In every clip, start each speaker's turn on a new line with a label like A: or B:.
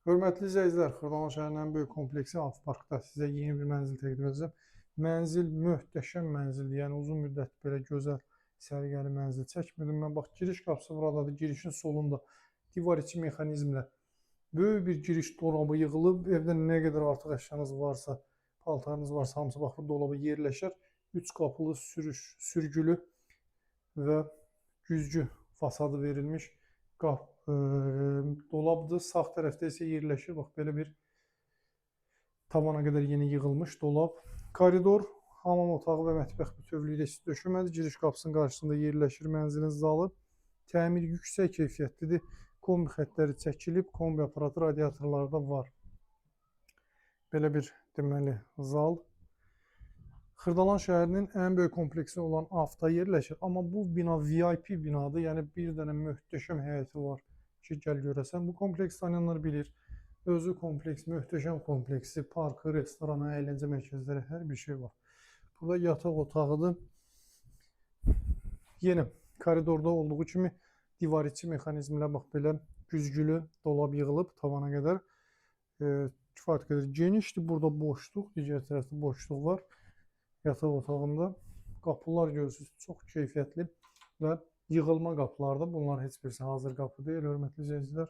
A: Hörmətli izləyicilər, Xırdalan şəhərinin ən böyük kompleksi Avparkda sizə yeni bir mənzil təqdim edəcəm. Mənzil möhtəşəm mənzildir. Yəni uzun müddət belə gözəl, səliqəli mənzil çəkmirdim mən. Bax, giriş qapısı buradadır. Girişin solunda divar içi mexanizmlə böyük bir giriş dolabı yığılıb. Evdə nə qədər artıq əşyanız varsa, paltarınız varsa, hamısı bax bu dolaba yerləşər. 3 qapılı sürgülü və güzgü fasadı verilmiş qap dolabdır. Sağ tərəfdə isə yerləşir bax belə bir tavana qədər yeni yığılmış dolab. Koridor, hamam otağı və mətbəx bütövlükdə döşəmədir. Giriş qapısının qarşısında yerləşir mənzilin zalı. Təmir yüksək keyfiyyətlidir. Kombi xəttləri çəkilib, kombi aparatı, radiatorlar da var. Belə bir deməli zal. Xırdalan şəhərinin ən böyük kompleksi olan Afda yerləşir. Amma bu bina VIP binadır. Yəni bir dənə möhtəşəm həyəti var ki, gəl görəsən. Bu kompleks tanıyanlar bilir. Özü kompleks, möhtəşəm kompleksi, parkı, restoranı, əyləncə mərkəzləri, hər bir şey var. Burada yataq otağıdır. Yenə koridorda olduğu kimi divar içi mexanizmlə bax belə güzgülü dolab yığılıb tavana qədər. Kifayət qədər genişdir. Burada boşluq, digər tərəfdə boşluq var. Yataq otağında qapılar görürsünüz, çox keyfiyyətli və yığılma qapılardır. Bunlar heç birisi hazır qapı deyil, hörmətli izləyicilər.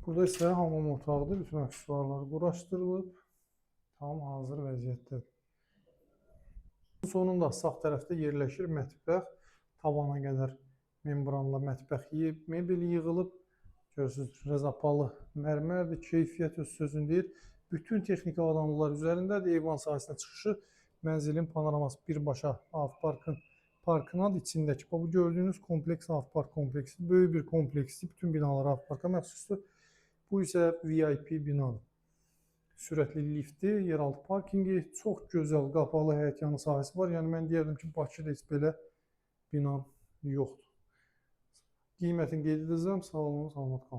A: Burada isə hamam otağıdır. Bütün aksesuarlar quraşdırılıb. Tam hazır vəziyyətdədir. Sonunda sağ tərəfdə yerləşir mətbəx. Tavana qədər membranla mətbəx mebeli yığılıb. Görürsünüz, rezapalı mərmərdir. Keyfiyyət öz sözünü deyir. Bütün texniki avadanlıqlar üzərindədir. Eyvan sahəsinə çıxışı mənzilin panoraması birbaşa Avparkın parkınadır içindəki. Bu gördüyünüz kompleks Avpark kompleksi. Böyük bir kompleksdir. Bütün binalar Avparka məxsusdur. Bu isə VIP binadır. Sürətli lifti, yeraltı parkingi, çox gözəl qapalı həyətyanı sahəsi var. Yəni mən deyərdim ki, Bakıda heç belə bina yoxdur. Qiymətini qeyd edəcəm. Sağ olun, salamat qalın.